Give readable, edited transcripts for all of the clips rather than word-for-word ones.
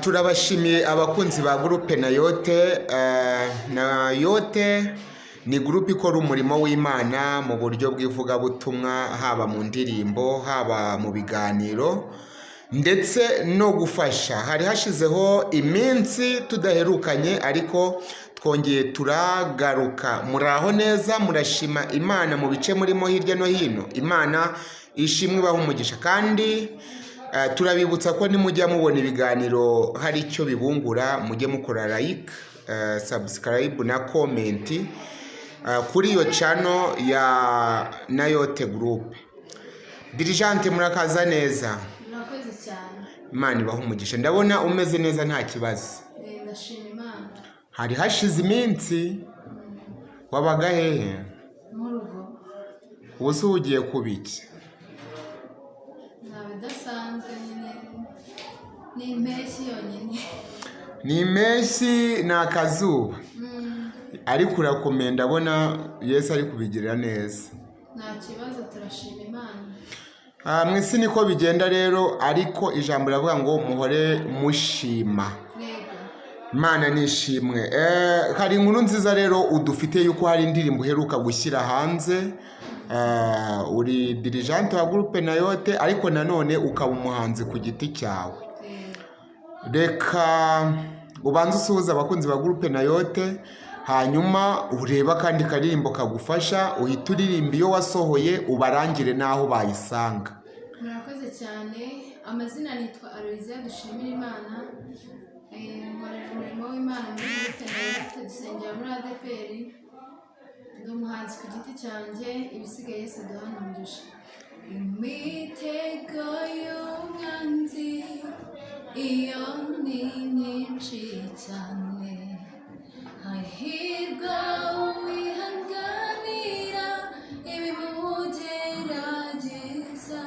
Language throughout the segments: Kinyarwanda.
Turabashimiye abakunzi ba groupe Nayote. Nayote ni groupe ikora umurimo w'Imana mu buryo bw'ivugabutumwa, haba mu ndirimbo, haba mu biganiro ndetse no gufasha. Hari hashizeho iminsi tudaherukanye, ariko twongeye turagaruka. Muraho neza, murashima Imana mu bice murimo hirya no hino. Imana ishimwe, ibaha umugisha. Kandi turabibutsa ko nimujya mubona ibiganiro hari icyo bibungura, mujye mukora like, subscribe na comment kuri iyo channel ya Nayote Group. Dirigeante, murakaza neza. Murakoze cyane. Imana ibaha umugisha. Ndabona umeze neza, nta kibazo. Ndashima Imana. Hari hashize iminsi. Wabaga hehe? Mu rugo. Ubu se ugiye kuba iki? Nta bidasanzwe nyine, ni impeshyi yonyine. Ni impeshyi, ni akazuba. Ariko urakomeye, ndabona Yesu ari kubigirira neza. Nta kibazo, turashima Imana. Mu isi niko bigenda rero, ariko ijambo riravuga ngo muhore mushima. Yego. Imana nishimwe. Hari inkuru nziza rero udufite yuko hari indirimbo uheruka gushyira hanze. Uri dirigeante wa groupe Nayote, ariko nanone ukaba umuhanzi ku giti cyawe. Yego. Reka ubanze usuhuze abakunzi ba groupe Nayote, hanyuma urebe akandi karirimbo kagufasha, uhita uririmba iyo wasohoye, ubarangire n'aho bayisanga. Murakoze cyane. Amazina nitwa Aloysia Dushimira Imana. Nkorera umurimo w'Imana muri groupe Nayote, dusengera muri ADEPR. Ndi umuhanzi ku giti cyanjye, ibisigaye Yesu aduhana umugisha. Imitego y'umwanzi iyo ni myinshi cyane, hahirwa uwihanganira ibimugerageza.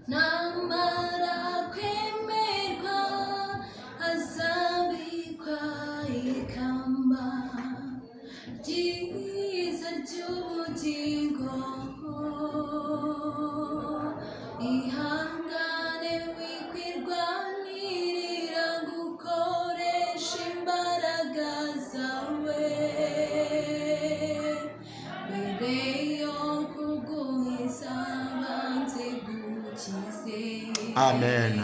Namara kwemerwa azambikwa ikamba ryiza ry'ubugingo. Ihangane, wikwirwanirira, gukoresha imbaraga zawe. Mbere yo kuguhiza banze gukize. Amen.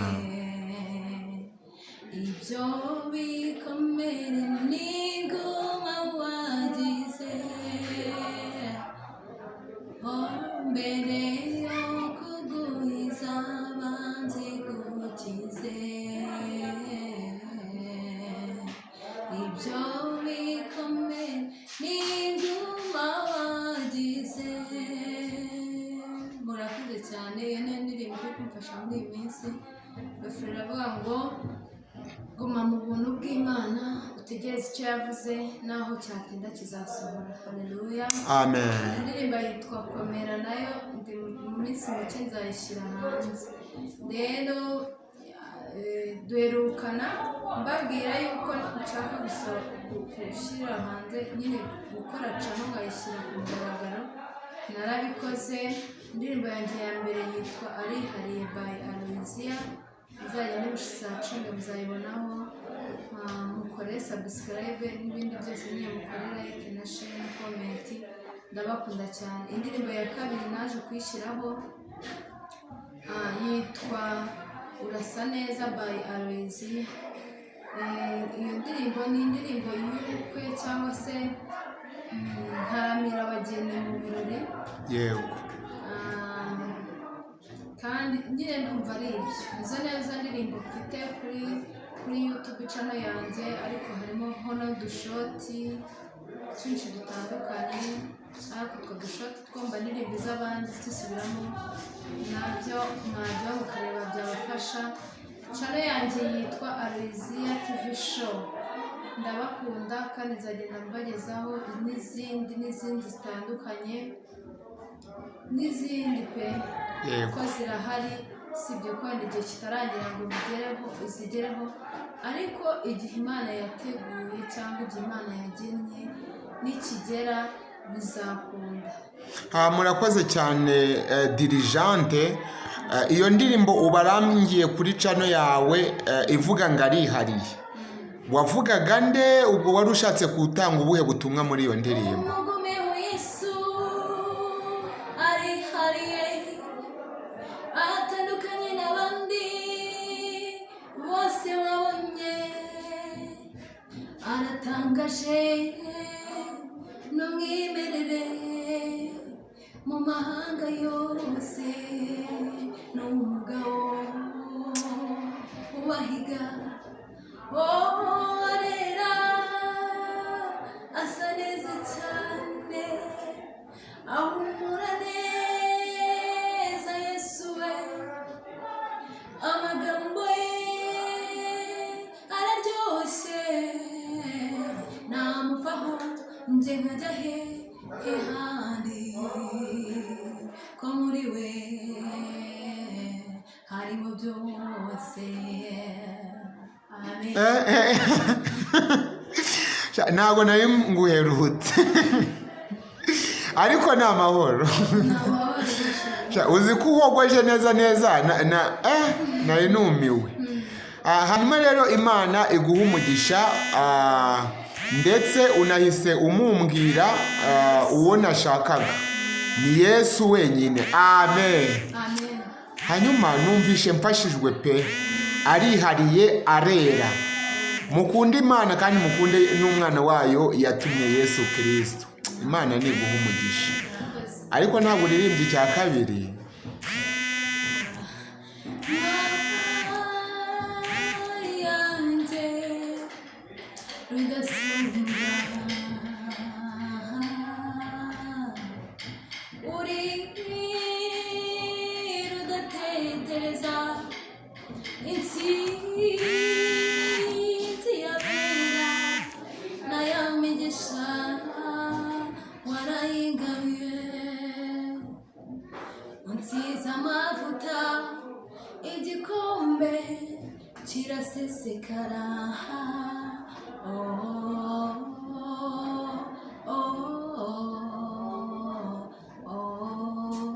Ibyo bikomere n'inguma wagize, oh, mbere yo kuguhiza banze gukize. Ibyo bikomere n'inguma wagize. Murakoze cyane. Iyo niyo ndirimbo iri kumfasha muri iyi minsi. Bafurira iravuga ngo guma mu buntu bw'Imana, utegereze icyo yavuze, naho cyatinda kizasohora. Haleluya. Amen. Indirimbo yitwa Komera, nayo ndi mu minsi mike nzayishyira hanze. Rero duherukana mbabwira yuko nshaka gushyira hanze nyine, gukora channel nkayishyira ku mugaragaro. Narabikoze. Indirimbo yanjye ya mbere yitwa Arihariye by Aloysia. Muzagende musearchinge, muzayibonaho. Mukore subscribe n'ibindi byose nyine, mukore like na share na comment. Ndabakunda cyane. Indirimbo ya kabiri naje kuyishyiraho, yitwa Urasa Neza by Aloysia. Iyo ndirimbo ni indirimbo y'ubukwe cyangwa se ntaramira abageni mu birori. Kandi nyine ndumva ari ibyo. Izo nizo ndirimbo mfite kuri YouTube channel yanjye, ariko harimo n'udushort twinshi dutandukanye, ariko utwo dushort twumva indirimbo iz'abandi zisubiramo, nabyo mwajya mukareba, byabafasha. Channel yanjye yitwa Aloysia TV Show. Ndabakunda kandi nzagenda mbagezaho n'izindi n'izindi zitandukanye n'izindi pe, ko zirahari. Si ibyo ko wenda igihe kitaragera ngo bigereho, zigereho, ariko igihe Imana yateguye cyangwa igihe Imana yagennye nikigera bizakunda. Murakoze cyane, dirigeante. Iyo ndirimbo ubarangiye kuri channel yawe, ivuga ngo arihariye, wavugaga nde? Ubwo wari ushatse gutanga ubuhe butumwa muri iyo ndirimbo? Umugume w'Yesu arihariye, atandukanye n'abandi bose wabonye, aratangaje n'umwimerere mu mahanga yose, ni umugabo ubahiga. Oh, arera, asa neza cyane, ahumura neza Yesu we, amagambo ye araryoshye, namuvaho njye nkajya he handi, ko muri we harimo byose. Amen. Ntabwo nari nguherutse, ariko ni amahoro. Ni amahoro gusa. Sha, uzi ko uhogoje neza neza na nari numiwe. Hanyuma rero Imana iguha umugisha, ndetse unahise umumbwira uwo nashakaga ni Yesu wenyine. Amen. Amen. Hanyuma numvishe mfashijwe pe. Arihariye, arera. Mukunde Imana kandi mukunde n'umwana wayo yatumye, Yesu Kirisito. Imana niguha umugisha. Murakoze. Ariko ntabwo uririmbye icya kabiri. Mana yanjye Rudasumbwa, uri rudatetereza, intsinzi y'abera n'ayamigisha warayingabiye, unsize amavuta, igikombe kirasesekara. Oh, oh, oh, oh.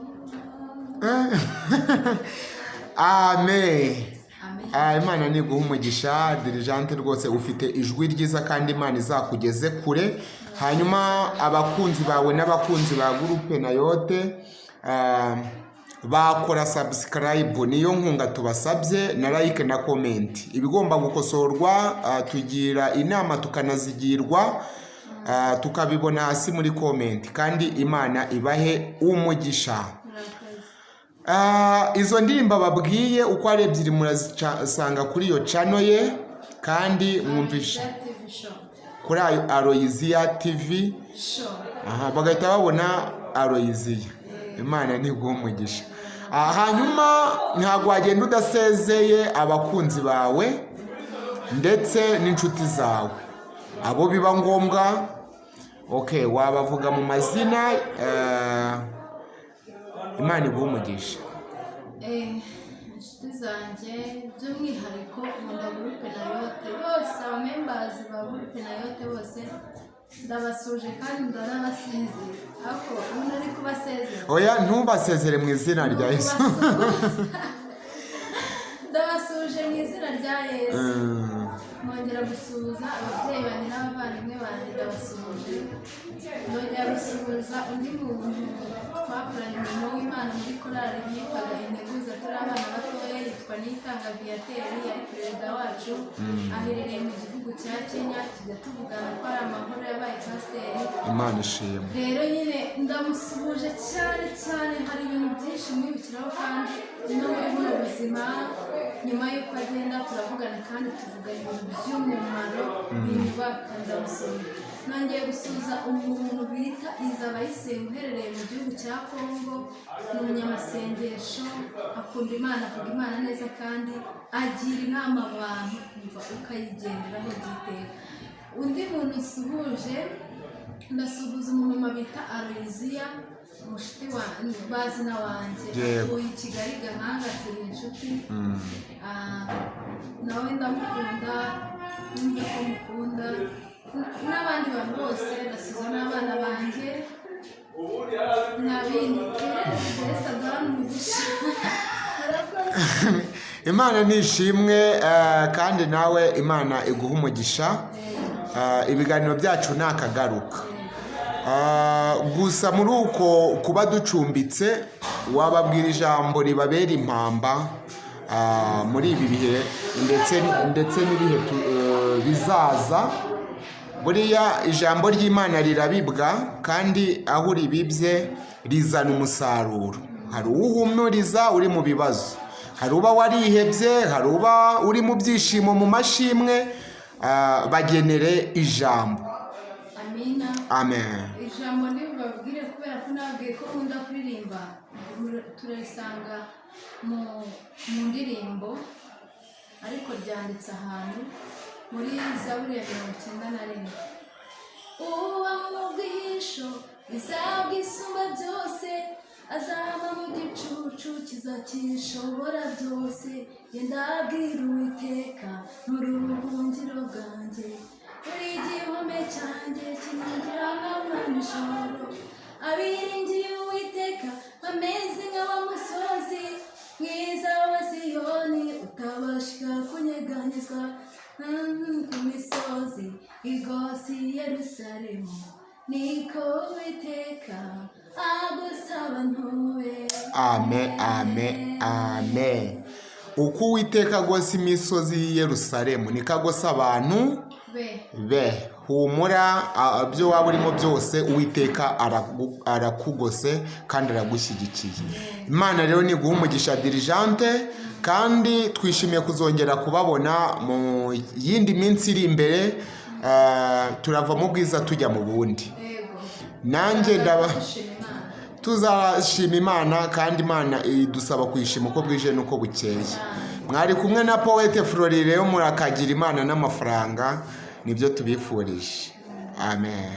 Amen. Amen. Imana niguha umugisha, Diligente. Rwose ufite ijwi ryiza kandi Imana izakugeze kure. Hanyuma abakunzi bawe n'abakunzi ba groupe Nayote bakora subscribe, niyo nkunga tubasabye, na like na comment. Ibigomba gukosorwa, tugira inama tukanazigirwa, tukabibona hasi muri comment. Kandi Imana ibahe umugisha. Murakoze. Izo ndirimbo babwiye uko ari ebyiri murazisanga kuri iyo channel ye, kandi mwumvishe Aloysia TV Show. Kuri Aloysia TV Show. Aha bagahita babona Aloysia. Imana ntiguha umugisha. Hanyuma ntabwo wagenda udasezeye abakunzi bawe ndetse n'inshuti zawe, abo biba ngombwa. Okay, wabavuga mu mazina. Imana iguha umugisha. Inshuti zanjye, by'umwihariko nkunda groupe Nayote yose, abamembazi ba groupe Nayote bose ndabasuje kandi ndanabasezeye, ariko ubu ari kubasezera. Oya, ntubasezere mu izina rya Yesu. Ndabasuje mu izina rya Yesu. Nkongera gusuhuza ababyeyi banjye n'abavandimwe banjye, ndabasuhuje. Nongera gusuhuza undi muntu twakoranye umurimo w'Imana muri korali yitwaga Integuza turi abana batoya, yitwa Niyitanga Viateur, yari perezida wacu, aherereye mu gihugu cya Kenya. Tujya tuvugana ko ari amahoro, yabaye pasiteri. Imana ishimwe. Rero nyine ndamusuhuje cyane cyane. Hari ibintu byinshi mwibukiraho, kandi no muri buno buzima nyuma y'uko agenda turavugana kandi tuvugana ibintu by'umumaro binyubaka. Ndamusuhuje. Nongeye gusuhuza umuntu bita Izabayisenga uherereye mu gihugu cya Kongo, ni umunyamasengesho, akunda Imana, avuga Imana neza kandi agira inama abantu, umva ukayigenderaho byiteka. Undi muntu usuhuje, ndasuhuza umumama bita Aloysia, umushuti wa bazina wanjye, atuye i Kigali Gahanga, turi inshuti. Nawe ndamukunda, numve ko mukunda. N'abandi bantu bose ndasuhuza, n'abana banjye, nta bindi. Yesu aduhane umugisha. Imana nishimwe, kandi nawe Imana iguha umugisha. Ibiganiro byacu ni akagaruka. Gusa muri uko kuba ducumbitse, wababwira ijambo ribabera impamba muri ibi bihe ndetse n'ibihe bizaza. Buriya ijambo ry'Imana rirabibwa, kandi aho uribibye rizana umusaruro. Hari uwuhumuriza uri mu bibazo, hari uba warihebye, hari uba uri mu byishimo, mu mashimwe. Bagenere ijambo. Amina. Amen. Ijambo ndibabwire, kubera ko nabwiye ko nkunda kuririmba, turarisanga mu ndirimbo, ariko ryanditse ahantu muri Zaburi ya 91: "Uba mu bwihisho izabwisumba byose, azaba mu gicucu kizakishobora byose. Genda abwira Uwiteka, nturi ubuhungiro bwanjye, uri igihome cyanjye kinkingira nka nijoro. Abiringiye Uwiteka bameze nka wa musozi mwiza wa Siyoni utabasha kunyeganyezwa. Ku misozi igose i Yerusalemu, niko Uwiteka agusaba ntube." Amen, amen, amen. Uko Uwiteka agose imisozi y'i Yerusalemu, niko agose abantu be. Be humura, byo waba urimo byose, Uwiteka arakugose kandi aragushyigikiye. Imana rero niguha umugisha, Dirijante, kandi twishimiye kuzongera kubabona mu yindi minsi iri imbere. Turava mu bwiza tujya mu bundi. Yego. Nanjye ndaba Dushima Imana. Tuzashima Imana, kandi Imana idusaba kuyishima uko bwije n'uko bukeye. Mwari kumwe na Poete Florire yo murakagira Imana n'amafaranga, nibyo tubifurije. Amen.